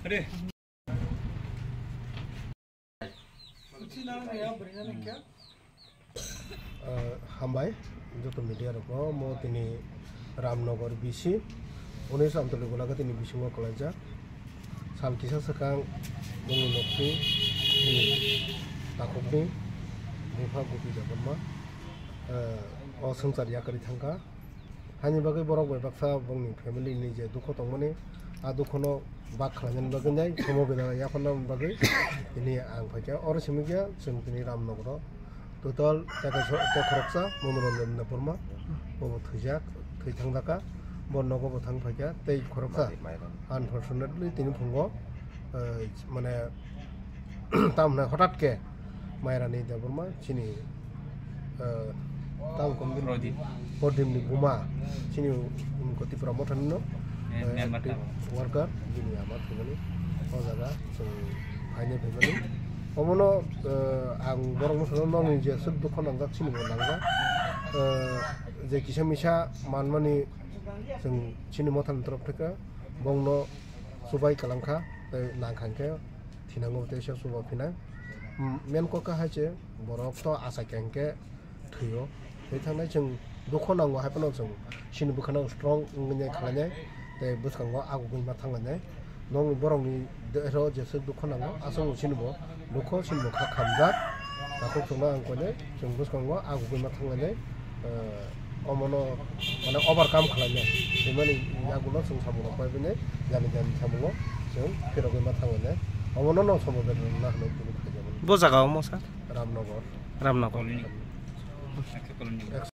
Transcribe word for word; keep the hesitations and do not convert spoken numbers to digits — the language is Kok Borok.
Ah, hambai, joto media rok no, mo tini Ramnagar B C, unis Amtoli Golaghatini bisingo kwlaijak. Sal kisa swkang bongni nokni, bini takhukni bupha Gopi Debbarma, ah, o swngchar yakarwi thangkha. Haini bagwi borok bai baksa bongni family ni je dukho tongmani, a dukhono bak khlainani bagwi nai somo bela yapharna bagwi tini ang phaikha. Oro simi khe chwng tini Ramnagar o total teka so-, tei khoroksa Monoranjan Debbarma, bobo thwijak, thwi thangjakha, bo nogo bo thang phaikha, tei khoroksa unfortunately tini phungo, eh, mane, tamhwnai hotat khe Mairani Debbarma chini, eh, tang kom Prodip. Prodipni buma chini, um, Tipra Mothani no, eh, eh, member active tamo. Worker bini ama thwimani o jaga chwng phainai phaimani. Omono, eh, ang borokno sano nokni je swk dukho nangjak chini bo nangjak. Eh, je kisa misa manmani chwng chini mothani torof theke bongno chubai kwlangkha tei nangkha hinkhe thinango teisa chuba phinai. Mm, main kok hai se borok to achai kha hinkhe thwio. Thwi thangnai chwng dukho nango hai phano chwng chini bwkhano strong wngwi khlainai tei bwskango agugwi ma thanglainai. Nokni borokni deho jeswk dukho nango aswk chini bo dukho chini bo kha khamjak. Takhuk chwngno ang koinai chwng bwskango agugwi ma thanglainai. Eh, omono mane overcome khlainai. Himani yagulo chwng samungrok paibini jani jani samungo chwng phirogwi ma thanglainai. Omono no somo bedrong na hwnwi tini khaijamani. Bo jaga omo sir? Ramnagar. Ramnagar. Colony. Colony.